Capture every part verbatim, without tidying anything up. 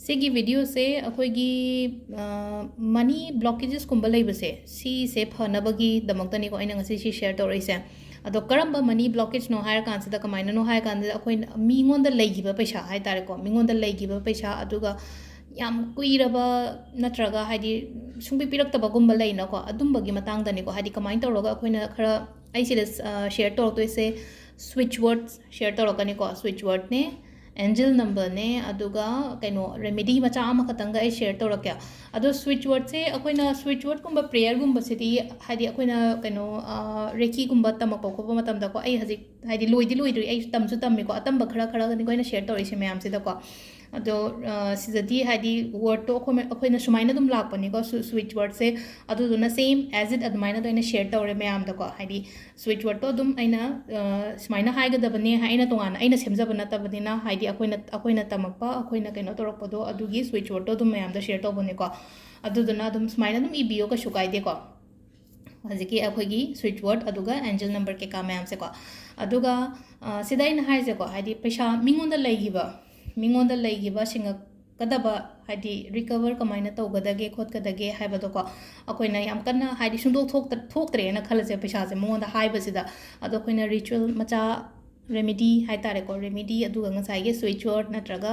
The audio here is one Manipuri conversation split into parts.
ꯁꯤꯒꯤ ꯚꯤꯗꯤꯑꯣꯁꯦ ꯑꯩꯈꯣꯏꯒꯤ ꯃꯅꯤ ꯕ꯭ꯂꯣꯀꯦꯖꯦꯁꯀꯨꯝꯕ ꯂꯩꯕꯁꯦ, ꯁꯤꯁꯦ ꯐꯅꯕꯒꯤꯗꯃꯛꯇꯅꯤꯀꯣ ꯑꯩꯅ ꯉꯁꯤ ꯁꯤ ꯁꯤꯌꯔ ꯇꯧꯔꯛꯏꯁꯦ꯫ ꯑꯗꯣ ꯀꯔꯝꯕ ꯃꯅꯤ ꯕ꯭ꯂꯣꯀꯦꯖꯅꯣ ꯍꯥꯏꯔ ꯀꯥꯟꯁꯤꯗ ꯀꯃꯥꯏꯅꯅꯣ ꯍꯥꯏꯔ ꯀꯥꯟꯁꯤꯗ, ꯑꯩꯈꯣꯏꯅ ꯃꯤꯉꯣꯟꯗ ꯂꯩꯈꯤꯕ ꯄꯩꯁꯥ ꯍꯥꯏ ꯇꯥꯔꯦꯀꯣ, ꯃꯤꯉꯣꯟꯗ ꯂꯩꯈꯤꯕ ꯄꯩꯁꯥ, ꯑꯗꯨꯒ ꯌꯥꯝ ꯀꯨꯏꯔꯕ ꯅꯠꯇ꯭ꯔꯒ ꯍꯥꯏꯗꯤ ꯁꯨꯡꯄꯤ ꯄꯤꯔꯛꯇꯕꯒꯨꯝꯕ ꯂꯩꯅꯀꯣ, ꯑꯗꯨꯝꯕꯒꯤ ꯃꯇꯥꯡꯗꯅꯤꯀꯣ꯫ ꯍꯥꯏꯗꯤ ꯀꯃꯥꯏꯅ ꯇꯧꯔꯒ ꯑꯩꯈꯣꯏꯅ ꯈꯔ, ꯑꯩ ꯁꯤꯗ ꯁꯤꯌꯔ ꯇꯧꯔꯛꯇꯣꯏꯁꯦ ꯁ꯭ꯋꯤꯆ ꯋꯥꯔꯗ ꯁꯤꯌꯔ ꯇꯧꯔꯛꯀꯅꯤꯀꯣ꯫ ꯁ꯭ꯋꯤꯆ ꯋꯥꯔꯗꯅꯦ, ꯑꯦꯟꯖꯦꯜ ꯅꯝꯕꯔꯅꯦ, ꯑꯗꯨꯒ ꯀꯩꯅꯣ, ꯔꯦꯃꯤꯗꯤ ꯃꯆꯥ ꯑꯃꯈꯛꯇꯪꯒ ꯑꯩ ꯁꯤꯌꯔ ꯇꯧꯔꯛꯀꯦ꯫ ꯑꯗꯣ ꯁ꯭ꯋꯤꯆ ꯋꯥꯔꯗꯁꯦ ꯑꯩꯈꯣꯏꯅ, ꯁ꯭ꯋꯤꯆ ꯋꯥꯔꯗꯀꯨꯝꯕ ꯄ꯭ꯔꯦꯌꯔꯒꯨꯝꯕꯁꯤꯗꯤ ꯍꯥꯏꯗꯤ ꯑꯩꯈꯣꯏꯅ ꯀꯩꯅꯣ, ꯔꯦꯀꯤꯒꯨꯝꯕ ꯇꯝꯃꯛꯄ ꯈꯣꯠꯄ ꯃꯇꯝꯗꯀꯣ, ꯑꯩ ꯍꯧꯖꯤꯛ ꯍꯥꯏꯗꯤ ꯂꯣꯏꯗꯤ ꯂꯣꯏꯗ꯭ꯔꯤ, ꯑꯩ ꯇꯝꯁꯨ ꯇꯝꯃꯤꯀꯣ, ꯑꯇꯝꯕ ꯈꯔ ꯈꯔꯒꯅꯤꯀꯣ ꯑꯩꯅ ꯁꯤꯌꯔ ꯇꯧꯔꯛꯏꯁꯦ ꯃꯌꯥꯝꯁꯤꯗꯀꯣ꯫ ꯑꯗꯣ ꯁꯤꯗꯗꯤ ꯍꯥꯏꯗꯤ ꯋꯥꯔꯗꯇꯣ ꯑꯩꯈꯣꯏ, ꯑꯩꯈꯣꯏꯅ ꯁꯨꯃꯥꯏꯅ ꯑꯗꯨꯝ ꯂꯥꯛꯄꯅꯤꯀꯣ, ꯁ꯭ꯋꯤꯆ ꯋꯥꯔꯗꯁꯦ꯫ ꯑꯗꯨꯗꯨꯅ ꯁꯦꯝ ꯑꯦꯖ ꯏꯠ ꯑꯗꯨꯃꯥꯏꯅ ꯑꯗꯣ ꯑꯩꯅ ꯁꯤꯌꯔ ꯇꯧꯔꯦ ꯃꯌꯥꯝꯗꯀꯣ꯫ ꯍꯥꯏꯗꯤ ꯁ꯭ꯋꯤꯆ ꯋꯥꯔꯗꯇꯣ ꯑꯗꯨꯝ ꯑꯩꯅ ꯁꯨꯃꯥꯏꯅ ꯍꯥꯏꯒꯗꯕꯅꯦ ꯍꯥꯏ, ꯑꯩꯅ ꯇꯣꯉꯥꯟꯅ ꯑꯩꯅ ꯁꯦꯝꯖꯕ ꯅꯠꯇꯕꯅꯤꯅ, ꯍꯥꯏꯗꯤ ꯑꯩꯈꯣꯏꯅ, ꯑꯩꯈꯣꯏꯅ ꯇꯝꯃꯛꯄ, ꯑꯩꯈꯣꯏꯅ ꯀꯩꯅꯣ ꯇꯧꯔꯛꯄꯗꯣ, ꯑꯗꯨꯒꯤ ꯁ꯭ꯋꯤꯆ ꯋꯥꯔꯗꯇꯣ ꯑꯗꯨꯝ ꯃꯌꯥꯝꯗ ꯁꯤꯌꯔ ꯇꯧꯕꯅꯤꯀꯣ꯫ ꯑꯗꯨꯗꯨꯅ ꯑꯗꯨꯝ ꯁꯨꯃꯥꯏꯅ ꯑꯗꯨꯝ ꯏꯕꯤꯌꯣ, ꯀꯩꯁꯨ ꯀꯥꯏꯗꯦꯀꯣ꯫ ꯍꯧꯖꯤꯛꯀꯤ ꯑꯩꯈꯣꯏꯒꯤ ꯁ꯭ꯋꯤꯆ ꯋꯥꯔꯗ ꯑꯗꯨꯒ ꯑꯦꯟꯖꯦꯜ ꯅꯝꯕꯔ ꯀꯩꯀꯥ ꯃꯌꯥꯝꯁꯦꯀꯣ꯫ ꯑꯗꯨꯒ ꯁꯤꯗ ꯑꯩꯅ ꯍꯥꯏꯔꯤꯁꯦꯀꯣ, ꯍꯥꯏꯗꯤ ꯄꯩꯁꯥ ꯃꯤꯉꯣꯟꯗ ꯂꯩꯈꯤꯕ, ꯃꯤꯉꯣꯟꯗ ꯂꯩꯈꯤꯕ ꯁꯤꯡꯉꯛꯀꯗꯕ, ꯍꯥꯏꯗꯤ ꯔꯤꯀꯕꯔ ꯀꯃꯥꯏꯅ ꯇꯧꯒꯗꯒꯦ ꯈꯣꯠꯀꯗꯒꯦ ꯍꯥꯏꯕꯗꯣꯀꯣ꯫ ꯑꯩꯈꯣꯏꯅ ꯌꯥꯝ ꯀꯟꯅ ꯍꯥꯏꯗꯤ ꯁꯨꯡꯗꯣꯛ ꯊꯣꯛꯇ-, ꯊꯣꯛꯇ꯭ꯔꯦꯅ ꯈꯜꯂꯁꯦ ꯄꯩꯁꯥꯁꯦ ꯃꯉꯣꯟꯗ ꯍꯥꯏꯕꯁꯤꯗ꯫ ꯑꯗꯣ ꯑꯩꯈꯣꯏꯅ ꯔꯤꯆꯨꯋꯦꯜ ꯃꯆꯥ, ꯔꯦꯃꯤꯗꯤ ꯍꯥꯏ ꯇꯥꯔꯦꯀꯣ, ꯔꯦꯃꯤꯗꯤ ꯑꯗꯨꯒ ꯉꯁꯥꯏꯒꯤ ꯁ꯭ꯋꯤꯆ ꯋꯥꯔꯗ ꯅꯠꯇ꯭ꯔꯒ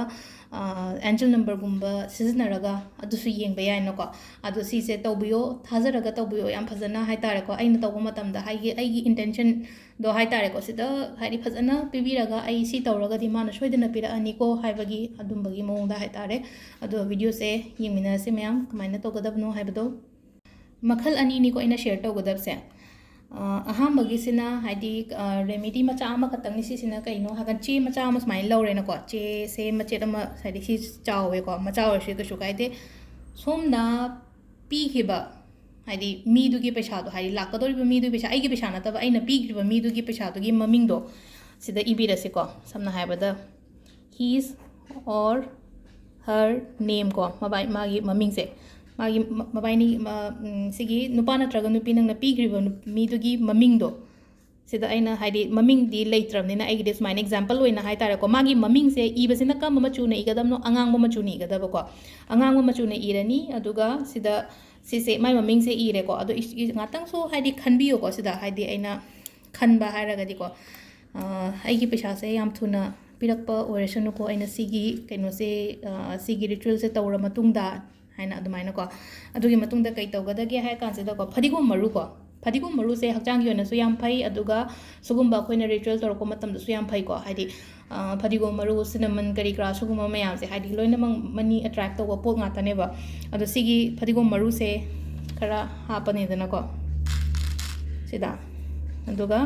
ꯑꯦꯟꯖꯦꯜ ꯅꯝꯕꯔꯒꯨꯝꯕ ꯁꯤꯖꯤꯟꯅꯔꯒ ꯑꯗꯨꯁꯨ ꯌꯦꯡꯕ ꯌꯥꯏꯅꯀꯣ꯫ ꯑꯗꯣ ꯁꯤꯁꯦ ꯇꯧꯕꯤꯌꯣ, ꯊꯥꯖꯔꯒ ꯇꯧꯕꯤꯌꯣ ꯌꯥꯝ ꯐꯖꯅ ꯍꯥꯏ ꯇꯥꯔꯦꯀꯣ꯫ ꯑꯩꯅ ꯇꯧꯕ ꯃꯇꯝꯗ ꯍꯥꯏꯗꯤ ꯑꯩꯒꯤ ꯏꯟꯇꯦꯟꯁꯟꯗꯣ ꯍꯥꯏ ꯇꯥꯔꯦꯀꯣ, ꯁꯤꯗ ꯍꯥꯏꯗꯤ ꯐꯖꯅ ꯄꯤꯕꯤꯔꯒ ꯑꯩ ꯁꯤ ꯇꯧꯔꯒꯗꯤ ꯃꯥꯅ ꯁꯣꯏꯗꯅ ꯄꯤꯔꯛꯑꯅꯤꯀꯣ ꯍꯥꯏꯕꯒꯤ ꯑꯗꯨꯝꯕꯒꯤ ꯃꯑꯣꯡꯗ ꯍꯥꯏ ꯇꯥꯔꯦ꯫ ꯑꯗꯣ ꯚꯤꯗꯤꯑꯣꯁꯦ ꯌꯦꯡꯃꯤꯟꯅꯔꯁꯦ ꯃꯌꯥꯝ, ꯀꯃꯥꯏꯅ ꯇꯧꯒꯗꯕꯅꯣ ꯍꯥꯏꯕꯗꯣ꯫ ꯃꯈꯜ ꯑꯅꯤꯅꯤꯀꯣ ꯑꯩꯅ ꯁꯤꯌꯔ ꯇꯧꯒꯗꯕꯁꯦ꯫ ꯑ, ꯑꯍꯥꯟꯕꯒꯤꯁꯤꯅ ꯍꯥꯏꯗꯤ, ꯑ, ꯔꯦꯃꯤꯗꯤ ꯃꯆꯥ ꯑꯃꯈꯛꯇꯪꯅꯤ꯫ ꯁꯤꯁꯤꯅ ꯀꯩꯅꯣ ꯍꯥꯏꯔꯀꯥꯟꯗ ꯆꯦ ꯃꯆꯥ ꯑꯃ ꯁꯨꯃꯥꯏꯅ ꯂꯧꯔꯦꯅꯀꯣ꯫ ꯆꯦꯁꯦ ꯃꯆꯦꯠ ꯑꯃ, ꯍꯥꯏꯗꯤ ꯁꯤ ꯆꯥꯎꯋꯦꯀꯣ, ꯃꯆꯥ ꯑꯣꯏꯔꯁꯨ ꯀꯩꯁꯨ ꯀꯥꯏꯗꯦ꯫ ꯁꯣꯝꯅ ꯄꯤꯈꯤꯕ, ꯍꯥꯏꯗꯤ ꯃꯤꯗꯨꯒꯤ ꯄꯩꯁꯥꯗꯣ, ꯍꯥꯏꯗꯤ ꯂꯥꯛꯀꯗꯧꯔꯤꯕ ꯃꯤꯗꯨꯒꯤ ꯄꯩꯁꯥ, ꯑꯩꯒꯤ ꯄꯩꯁꯥ ꯅꯠꯇꯕ, ꯑꯩꯅ ꯄꯤꯈ꯭ꯔꯤꯕ ꯃꯤꯗꯨꯒꯤ ꯄꯩꯁꯥꯗꯨꯒꯤ ꯃꯃꯤꯡꯗꯣ ꯁꯤꯗ ꯏꯕꯤꯔꯁꯤꯀꯣ꯫ ꯁꯝꯅ ꯍꯥꯏꯔꯕꯗ, his or her name ꯀꯣ, ꯃꯕꯥꯏ-, ꯃꯥꯒꯤ ꯃꯃꯤꯡꯁꯦ, ꯃꯥꯒꯤ ꯃ-, ꯃꯕꯥꯏꯅꯤ, ꯃ-, ꯎꯝ, ꯁꯤꯒꯤ ꯅꯨꯄꯥ ꯅꯠꯇ꯭ꯔꯒ ꯅꯨꯄꯤ ꯅꯪꯅ ꯄꯤꯈ꯭ꯔꯤꯕ ꯅꯨ-, ꯃꯤꯗꯨꯒꯤ ꯃꯃꯤꯡꯗꯣ ꯁꯤꯗ ꯑꯩꯅ ꯍꯥꯏꯗꯤ ꯃꯃꯤꯡꯗꯤ ꯂꯩꯇ꯭ꯔꯕꯅꯤꯅ ꯑꯩꯒꯤꯗꯤ ꯁꯨꯃꯥꯏꯅ example ꯑꯣꯏꯅ ꯍꯥꯏꯇꯥꯔꯦꯀꯣ, ꯃꯥꯒꯤ ꯃꯃꯤꯡꯁꯦ ꯏꯕꯁꯤꯅ ꯀꯔꯝꯕ ꯃꯆꯨꯅ ꯏꯒꯗꯕꯅꯣ? ꯑꯉꯥꯡꯕ ꯃꯆꯨꯅ ꯏꯒꯗꯕꯀꯣ꯫ ꯑꯉꯥꯡꯕ ꯃꯆꯨꯅ ꯏꯔꯅꯤ꯫ ꯑꯗꯨꯒ ꯁꯤꯗ ꯁꯤꯁꯦ ꯃꯥꯏ ꯃꯃꯤꯡꯁꯦ ꯏꯔꯦꯀꯣ꯫ ꯑꯗꯣ ꯏ- ꯏ- ꯉꯥꯛꯇꯪꯁꯨ ꯍꯥꯏꯗꯤ ꯈꯟꯕꯤꯌꯨꯀꯣ꯫ ꯁꯤꯗ ꯍꯥꯏꯗꯤ ꯑꯩꯅ ꯈꯟꯕ ꯍꯥꯏꯔꯒꯗꯤꯀꯣ, ꯑ, ꯑꯩꯒꯤ ꯄꯩꯁꯥꯁꯦ ꯌꯥꯝ ꯊꯨꯅ ꯄꯤꯔꯛꯄ ꯑꯣꯏꯔꯁꯅꯨꯀꯣ, ꯑꯩꯅ ꯁꯤꯒꯤ ꯀꯩꯅꯣꯁꯦ, ꯑ, ꯁꯤꯒꯤ ritualꯁꯦ ꯇꯧꯔ ꯃꯇꯨꯡꯗ ꯍꯥꯏꯅ ꯑꯗꯨꯃꯥꯏꯅꯀꯣ꯫ ꯑꯗꯨꯒꯤ ꯃꯇꯨꯡꯗ ꯀꯩ ꯇꯧꯒꯗꯒꯦ ꯍꯥꯏ ꯀꯥꯟꯁꯤꯗꯀꯣ, ꯐꯗꯤꯒꯣꯝ ꯃꯔꯨꯀꯣ꯫ ꯐꯗꯤꯒꯣꯝ ꯃꯔꯨꯁꯦ ꯍꯛꯆꯥꯡꯒꯤ ꯑꯣꯏꯅꯁꯨ ꯌꯥꯝ ꯐꯩ, ꯑꯗꯨꯒ ꯁꯤꯒꯨꯝꯕ ꯑꯩꯈꯣꯏꯅ ritual ꯇꯧꯔꯛꯄ ꯃꯇꯝꯗꯁꯨ ꯌꯥꯝ ꯐꯩꯀꯣ꯫ ꯍꯥꯏꯗꯤ, ꯑ, ꯐꯗꯤꯒꯣꯝ ꯃꯔꯨ, cinnamon ꯀꯔꯤ ꯀꯔꯥ ꯁꯤꯒꯨꯝꯕ ꯃꯌꯥꯝꯁꯦ ꯍꯥꯏꯗꯤ ꯂꯣꯏꯅꯃꯛ money attract ꯇꯧꯕ ꯄꯣꯠ ꯉꯥꯛꯇꯅꯦꯕ꯫ ꯑꯗꯣ ꯁꯤꯒꯤ ꯐꯗꯤꯒꯣꯝ ꯃꯔꯨꯁꯦ ꯈꯔ ꯍꯥꯞꯄꯅꯤꯗꯅꯀꯣ ꯁꯤꯗ, ꯑꯗꯨꯒ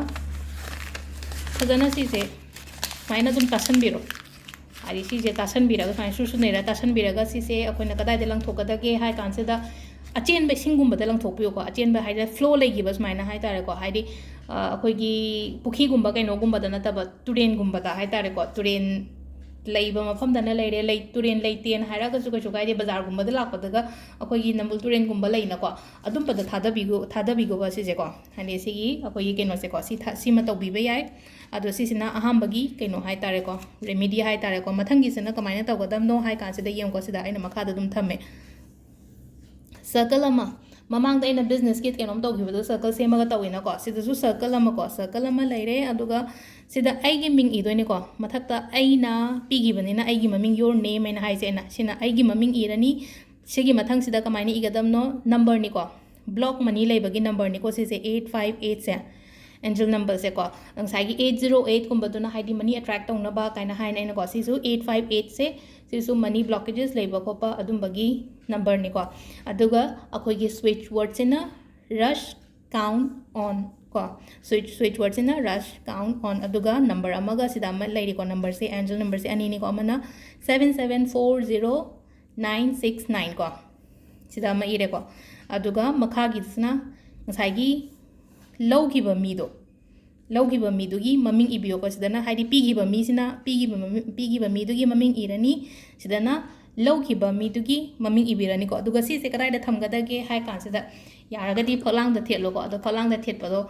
ꯐꯖꯅ ꯁꯤꯁꯦ ꯁꯨꯃꯥꯏꯅ ꯑꯗꯨꯝ ꯇꯥꯁꯟꯕꯤꯔꯣ꯫ ꯍꯥꯏꯗꯤ ꯁꯤꯁꯦ ꯇꯥꯁꯟꯕꯤꯔꯒ ꯁꯨꯃꯥꯏꯅ ꯁꯨꯔ ꯁꯨꯔ ꯅꯩꯔꯒ ꯇꯥꯁꯟꯕꯤꯔꯒ ꯁꯤꯁꯦ ꯑꯩꯈꯣꯏꯅ ꯀꯗꯥꯏꯗ ꯂꯪꯊꯣꯛꯀꯗꯒꯦ ꯍꯥꯏ ꯀꯥꯟꯁꯤꯗ ꯑꯆꯦꯟꯕ ꯏꯁꯤꯡꯒꯨꯝꯕꯗ ꯂꯪꯊꯣꯛꯄꯤꯌꯨꯀꯣ꯫ ꯑꯆꯦꯟꯕ ꯍꯥꯏꯗꯤ flow ꯂꯩꯈꯤꯕ ꯁꯨꯃꯥꯏꯅ ꯍꯥꯏꯇꯥꯔꯦꯀꯣ꯫ ꯍꯥꯏꯗꯤ, ꯑ, ꯑꯩꯈꯣꯏꯒꯤ ꯄꯨꯈ꯭ꯔꯤꯒꯨꯝꯕ ꯀꯩꯅꯣꯒꯨꯝꯕꯗ ꯅꯠꯇꯕ ꯇꯨꯔꯦꯟꯒꯨꯝꯕꯗ ꯍꯥꯏꯇꯥꯔꯦꯀꯣ꯫ ꯇꯨꯔꯦꯟ ꯂꯩꯕ ꯃꯐꯝꯗꯅ ꯂꯩꯔꯦ, ꯂꯩ-, ꯇꯨꯔꯦꯟ ꯂꯩꯇꯦꯅ ꯍꯥꯏꯔꯒꯁꯨ ꯀꯩꯁꯨ ꯀꯥꯏꯗꯦ, ꯕꯖꯥꯔꯒꯨꯝꯕꯗ ꯂꯥꯛꯄꯗꯒ ꯑꯩꯈꯣꯏꯒꯤ ꯅꯝꯕꯨꯜ ꯇꯨꯔꯦꯟꯒꯨꯝꯕ ꯂꯩꯅꯀꯣ, ꯑꯗꯨꯝꯕꯗ ꯊꯥꯗꯕꯤꯒꯨ-, ꯊꯥꯗꯕꯤꯒꯨꯕ ꯁꯤꯁꯦꯀꯣ꯫ ꯍꯥꯏꯗꯤ ꯁꯤꯒꯤ ꯑꯩꯈꯣꯏꯒꯤ ꯀꯩꯅꯣꯁꯦꯀꯣ, ꯁꯤ ꯊ-, ꯁꯤꯃ ꯇꯧꯕꯤꯕ ꯌꯥꯏ꯫ ꯑꯗꯣ ꯁꯤꯁꯤꯅ ꯑꯍꯥꯟꯕꯒꯤ ꯀꯩꯅꯣ ꯍꯥꯏꯇꯥꯔꯦꯀꯣ, remedy ꯍꯥꯏꯇꯥꯔꯦꯀꯣ꯫ ꯃꯊꯪꯒꯤꯁꯤꯅ ꯀꯃꯥꯏꯅ ꯇꯧꯒꯗꯕꯅꯣ ꯍꯥꯏ ꯀꯥꯟꯁꯤꯗ ꯌꯦꯡꯉꯨꯀꯣ, ꯁꯤꯗ ꯑꯩꯅ ꯃꯈꯥꯗ ꯑꯗꯨꯝ ꯊꯝꯃꯦ꯫ Circle ꯑꯃ, ꯃꯃꯥꯡꯗ ꯑꯩꯅ businessꯀꯤ ꯀꯩꯅꯣꯝ ꯇꯧꯈꯤꯕꯗꯣ circle ꯁꯦꯝꯃꯒ ꯇꯧꯋꯤꯅꯀꯣ, ꯁꯤꯗꯁꯨ circle ꯑꯃꯀꯣ, circle ꯑꯃ ꯂꯩꯔꯦ꯫ ꯑꯗꯨꯒ ꯁꯤꯗ ꯑꯩꯒꯤ ꯃꯤꯡ ꯏꯗꯣꯏꯅꯦꯀꯣ꯫ ꯃꯊꯛꯇ ꯑꯩꯅ ꯄꯤꯈꯤꯕꯅꯤꯅ ꯑꯩꯒꯤ ꯃꯃꯤꯡ, your name ꯍꯥꯏꯅ ꯍꯥꯏꯁꯦ ꯑꯩꯅ, ꯁꯤꯅ ꯑꯩꯒꯤ ꯃꯃꯤꯡ ꯏꯔꯅꯤ꯫ ꯁꯤꯒꯤ ꯃꯊꯪꯁꯤꯗ ꯀꯃꯥꯏꯅ ꯏꯒꯗꯕꯅꯣ? Numberꯅꯤꯀꯣ, block money ꯂꯩꯕꯒꯤ numberꯅꯤꯀꯣ ꯁꯤꯁꯦ, eight five eightꯁꯦ, angel numberꯁꯦꯀꯣ꯫ ꯉꯁꯥꯏꯒꯤ eight zero eightꯀꯨꯝꯕꯗꯨꯅ ꯍꯥꯏꯗꯤ money attract ꯇꯧꯅꯕ ꯀꯥꯏꯅ ꯍꯥꯏꯅ ꯑꯩꯅꯀꯣ, ꯁꯤꯁꯨ eight five eightꯁꯦ, ꯁꯤꯁꯨ money blockages ꯂꯩꯕ ꯈꯣꯠꯄ ꯑꯗꯨꯝꯕꯒꯤ numberꯅꯤꯀꯣ꯫ ꯑꯗꯨꯒ ꯑꯩꯈꯣꯏꯒꯤ switch wordꯁꯤꯅ rush count on ꯀꯣ, switch, switch wordꯁꯤꯅ rush count on, ꯑꯗꯨꯒ number ꯑꯃꯒ ꯁꯤꯗ ꯑꯃ ꯂꯩꯔꯤꯀꯣ, numberꯁꯦ, angel numberꯁꯦ ꯑꯅꯤꯅꯤꯀꯣ, ꯑꯃꯅ seven seven four zero nine six nine ꯀꯣ, ꯁꯤꯗ ꯑꯃ ꯏꯔꯦꯀꯣ꯫ ꯑꯗꯨꯒ ꯃꯈꯥꯒꯤꯁꯤꯅ ꯉꯁꯥꯏꯒꯤ ꯂꯧꯈꯤꯕ ꯃꯤꯗꯣ, ꯂꯧꯈꯤꯕ ꯃꯤꯗꯨꯒꯤ ꯃꯃꯤꯡ ꯏꯕꯤꯌꯣꯀꯣ꯫ ꯁꯤꯗꯅ ꯍꯥꯏꯗꯤ ꯄꯤꯈꯤꯕ ꯃꯤꯁꯤꯅ, ꯄꯤꯈꯤꯕ ꯃꯃꯤ-, ꯄꯤꯈꯤꯕ ꯃꯤꯗꯨꯒꯤ ꯃꯃꯤꯡ ꯏꯔꯅꯤ, ꯁꯤꯗꯅ ꯂꯧꯈꯤꯕ ꯃꯤꯗꯨꯒꯤ ꯃꯃꯤꯡ ꯏꯕꯤꯔꯅꯤꯀꯣ꯫ ꯑꯗꯨꯒ ꯁꯤꯁꯦ ꯀꯗꯥꯏꯗ ꯊꯝꯒꯗꯒꯦ ꯍꯥꯏ ꯀꯥꯟꯁꯤꯗ, ꯌꯥꯔꯒꯗꯤ ꯐꯛꯂꯥꯡꯗ ꯊꯦꯠꯂꯣꯀꯣ꯫ ꯑꯗꯣ ꯐꯛꯂꯥꯡꯗ ꯊꯦꯠꯄꯗꯣ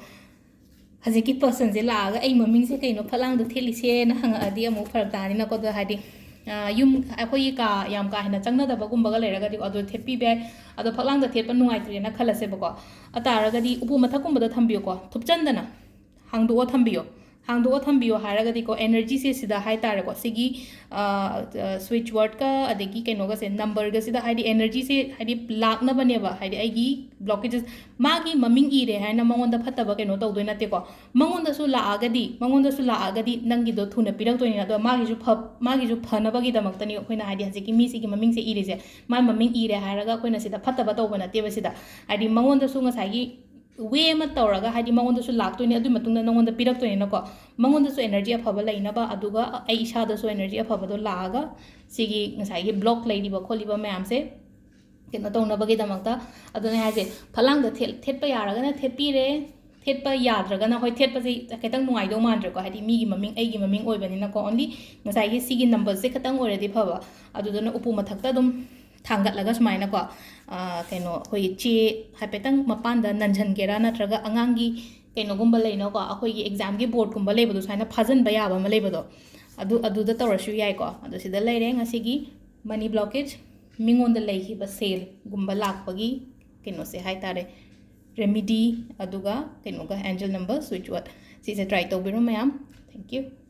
ꯍꯧꯖꯤꯛꯀꯤ ꯄꯔꯁꯟꯁꯦ ꯂꯥꯛꯑꯒ ꯑꯩ ꯃꯃꯤꯡꯁꯦ ꯀꯩꯅꯣ ꯐꯛꯂꯥꯡꯗ ꯊꯦꯠꯂꯤꯁꯦꯅ ꯍꯪꯉꯛꯑꯗꯤ ꯑꯃꯨꯛ ꯐꯔꯛ ꯇꯥꯅꯤꯅꯀꯣ꯫ ꯑꯗꯣ ꯍꯥꯏꯗꯤ, ꯑ, ꯌꯨꯝ ꯑꯩꯈꯣꯏꯒꯤ ꯀꯥ ꯌꯥꯝ ꯀꯥ ꯍꯦꯟꯅ ꯆꯪꯅꯗꯕꯒꯨꯝꯕꯒ ꯂꯩꯔꯒꯗꯤ ꯑꯗꯣ ꯊꯦꯠꯄꯤꯕ ꯌꯥꯏ꯫ ꯑꯗꯣ ꯐꯛꯂꯥꯡꯗ ꯊꯦꯠꯄ ꯅꯨꯡꯉꯥꯏꯇ꯭ꯔꯦꯅ ꯈꯜꯂꯁꯦꯕꯀꯣ꯫ ꯑꯇꯥꯔꯒꯗꯤ ꯎꯄꯨ ꯃꯊꯛꯀꯨꯝꯕꯗ ꯊꯝꯕꯤꯌꯨꯀꯣ, ꯊꯨꯞꯆꯟꯗꯅ ꯍꯥꯡꯗꯣꯛꯑ ꯊꯝꯕꯤꯌꯣ꯫ ꯍꯥꯡꯗꯣꯛꯑ ꯊꯝꯕꯤꯌꯣ ꯍꯥꯏꯔꯒꯗꯤꯀꯣ, ꯑꯦꯅꯔꯖꯤꯁꯦ ꯁꯤꯗ ꯍꯥꯏ ꯇꯥꯔꯦꯀꯣ, ꯁꯤꯒꯤ, ꯑ, ꯑ, ꯁ꯭ꯋꯤꯆ ꯋꯥꯔꯗꯀ ꯑꯗꯒꯤ ꯀꯩꯅꯣꯒꯁꯦ, ꯅꯝꯕꯔꯒꯁꯤꯗ ꯍꯥꯏꯗꯤ ꯑꯦꯅꯔꯖꯤꯁꯦ ꯍꯥꯏꯗꯤ ꯂꯥꯛꯅꯕꯅꯦꯕ꯫ ꯍꯥꯏꯗꯤ ꯑꯩꯒꯤ ꯕ꯭ꯂꯣꯀꯦꯖꯦꯁ, ꯃꯥꯒꯤ ꯃꯃꯤꯡ ꯏꯔꯦ ꯍꯥꯏꯅ ꯃꯉꯣꯟꯗ ꯐꯠꯇꯕ ꯀꯩꯅꯣ ꯇꯧꯗꯣꯏ ꯅꯠꯇꯦꯀꯣ꯫ ꯃꯉꯣꯟꯗꯁꯨ ꯂꯥꯛꯑꯒꯗꯤ, ꯃꯉꯣꯟꯗꯁꯨ ꯂꯥꯛꯑꯒꯗꯤ ꯅꯪꯒꯤꯗꯣ ꯊꯨꯅ ꯄꯤꯔꯛꯇꯣꯏꯅꯤ꯫ ꯑꯗꯣ ꯃꯥꯒꯤꯁꯨ ꯐ-, ꯃꯥꯒꯤꯁꯨ ꯐꯅꯕꯒꯤꯗꯃꯛꯇꯅꯤ ꯑꯩꯈꯣꯏꯅ ꯍꯥꯏꯗꯤ ꯍꯧꯖꯤꯛꯀꯤ ꯃꯤꯁꯤꯒꯤ ꯃꯃꯤꯡꯁꯦ ꯏꯔꯤꯁꯦ꯫ ꯃꯥꯏ ꯃꯃꯤꯡ ꯏꯔꯦ ꯍꯥꯏꯔꯒ ꯑꯩꯈꯣꯏꯅ ꯁꯤꯗ ꯐꯠꯇꯕ ꯇꯧꯕ ꯅꯠꯇꯦꯕ ꯁꯤꯗ꯫ ꯍꯥꯏꯗꯤ ꯃꯉꯣꯟꯗꯁꯨ ꯉꯁꯥꯏꯒꯤ ꯋꯦ ꯑꯃ ꯇꯧꯔꯒ ꯍꯥꯏꯗꯤ ꯃꯉꯣꯟꯗꯁꯨ ꯂꯥꯛꯇꯣꯏꯅꯤ, ꯑꯗꯨꯒꯤ ꯃꯇꯨꯡꯗ ꯅꯉꯣꯟꯗ ꯄꯤꯔꯛꯇꯣꯏꯅꯤꯅꯀꯣ꯫ ꯃꯉꯣꯟꯗꯁꯨ ꯑꯦꯅꯔꯖꯤ ꯑꯐꯕ ꯂꯩꯅꯕ, ꯑꯗꯨꯒ ꯑꯩ ꯏꯁꯥꯗꯁꯨ ꯑꯦꯅꯔꯖꯤ ꯑꯐꯕꯗꯣ ꯂꯥꯛꯑꯒ ꯁꯤꯒꯤ ꯉꯁꯥꯏꯒꯤ ꯕ꯭ꯂꯣꯛ ꯂꯩꯔꯤꯕ ꯈꯣꯠꯂꯤꯕ ꯃꯌꯥꯝꯁꯦ ꯀꯩꯅꯣ ꯇꯧꯅꯕꯒꯤꯗꯃꯛꯇ꯫ ꯑꯗꯨꯅ ꯍꯥꯏꯁꯦ, ꯐꯛꯂꯥꯡꯗ ꯊꯦꯠ-, ꯊꯦꯠꯄ ꯌꯥꯔꯒꯅ ꯊꯦꯠꯄꯤꯔꯦ, ꯊꯦꯠꯄ ꯌꯥꯗ꯭ꯔꯒꯅ, ꯍꯣꯏ, ꯊꯦꯠꯄꯁꯦ ꯈꯤꯇꯪ ꯅꯨꯡꯉꯥꯏꯗꯧ ꯃꯥꯟꯗ꯭ꯔꯦꯀꯣ, ꯍꯥꯏꯗꯤ ꯃꯤꯒꯤ ꯃꯃꯤꯡ, ꯑꯩꯒꯤ ꯃꯃꯤꯡ ꯑꯣꯏꯕꯅꯤꯅꯀꯣ꯫ ꯑꯣꯟꯂꯤ ꯉꯁꯥꯏꯒꯤ ꯁꯤꯒꯤ ꯅꯝꯕꯔꯁꯦ ꯈꯤꯇꯪ ꯑꯣꯏꯔꯗꯤ ꯐꯕ꯫ ꯑꯗꯨꯗꯨꯅ ꯎꯄꯨ ꯃꯊꯛꯇ ꯑꯗꯨꯝ ꯊꯥꯡꯒꯠꯂꯒ ꯁꯨꯃꯥꯏꯅꯀꯣ, ꯑ, ꯀꯩꯅꯣ, ꯑꯩꯈꯣꯏꯒꯤ ꯆꯦ ꯍꯥꯏꯐꯦꯠꯇꯪ ꯃꯄꯥꯟꯗ ꯅꯟꯁꯟꯒꯦꯔꯥ, ꯅꯠꯇ꯭ꯔꯒ ꯑꯉꯥꯡꯒꯤ ꯀꯩꯅꯣꯒꯨꯝꯕ ꯂꯩꯅꯀꯣ, ꯑꯩꯈꯣꯏꯒꯤ ꯑꯦꯛꯖꯥꯝꯒꯤ ꯕꯣꯔꯗꯀꯨꯝꯕ ꯂꯩꯕꯗꯣ, ꯁꯨꯃꯥꯏꯅ ꯐꯥꯖꯤꯟꯕ ꯌꯥꯕ ꯑꯃ ꯂꯩꯕꯗꯣ, ꯑꯗꯨ, ꯑꯗꯨꯗ ꯇꯧꯔꯁꯨ ꯌꯥꯏꯀꯣ꯫ ꯑꯗꯣ ꯁꯤꯗ ꯂꯩꯔꯦ ꯉꯁꯤꯒꯤ ꯃꯅꯤ ꯕ꯭ꯂꯣꯀꯦꯖ, ꯃꯤꯉꯣꯟꯗ ꯂꯩꯈꯤꯕ ꯁꯦꯜꯒꯨꯝꯕ ꯂꯥꯛꯄꯒꯤ ꯀꯩꯅꯣꯁꯦ ꯍꯥꯏꯇꯥꯔꯦ, ꯔꯦꯃꯤꯗꯤ, ꯑꯗꯨꯒ ꯀꯩꯅꯣꯒ, ꯑꯦꯟꯖꯦꯜ ꯅꯝꯕꯔ, ꯁ꯭ꯋꯤꯆ ꯋꯥꯔꯗ꯫ ꯁꯤꯁꯦ ꯇ꯭ꯔꯥꯏ ꯇꯧꯕꯤꯔꯣ ꯃꯌꯥꯝ꯫ Thank you꯫